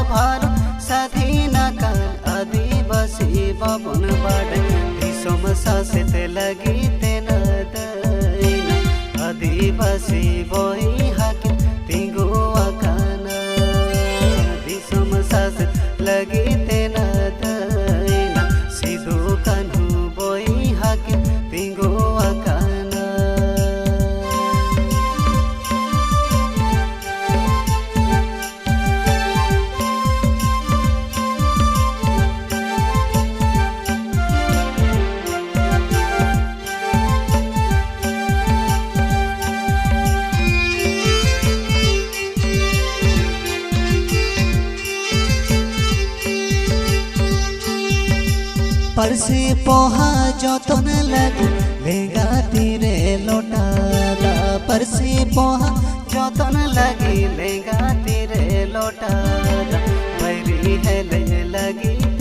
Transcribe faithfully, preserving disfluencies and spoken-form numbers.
ᱟᱨ ᱥᱟᱹᱫᱷᱤᱱ ᱟᱠᱟᱱ ᱟᱹᱫᱤᱵᱟᱹᱥᱤ ᱵᱟᱵᱚᱱ ᱵᱟᱰᱟᱭ, ᱫᱤᱥᱚᱢ ᱥᱟᱥᱮᱛ ᱞᱟᱹᱜᱤᱫ ᱛᱮ ᱱᱟᱫᱟᱭᱱᱟ᱾ ᱟᱹᱫᱤᱵᱟᱹᱥᱤ ᱵᱚᱭᱦᱟ ᱠᱤᱱ ᱛᱤᱸᱜᱩ ᱟᱠᱟᱱᱟ, ᱫᱤᱥᱚᱢ ᱥᱟᱥᱮᱛ ᱞᱟᱹᱜᱤᱫ ᱛᱮ ᱱᱟᱫᱟᱭᱱᱟ᱾ ᱥᱤᱫᱩ ᱠᱟᱹᱱᱦᱩ ᱵᱚᱭᱦᱟ ᱠᱤᱱ ᱛᱤᱸᱜᱩ ᱟᱠᱟᱱᱟ᱾ ᱯᱟᱹᱨᱥᱤ ᱯᱚᱦᱟ ᱡᱚᱛᱚᱱ ᱞᱟᱹᱜᱤᱫ ᱞᱮᱸᱜᱟ ᱛᱤᱨᱮ ᱞᱚᱴᱟ ᱫᱟᱜ᱾ ᱯᱟᱹᱨᱥᱤ ᱯᱚᱦᱟ ᱡᱚᱛᱚᱱ ᱞᱟᱹᱜᱤᱫ ᱞᱮᱸᱜᱟ ᱛᱤᱨᱮ ᱞᱚᱴᱟ ᱫᱟᱜ᱾ ᱵᱟᱹᱭᱨᱤ ᱦᱮᱞᱮ ᱞᱟᱹᱜᱤᱫ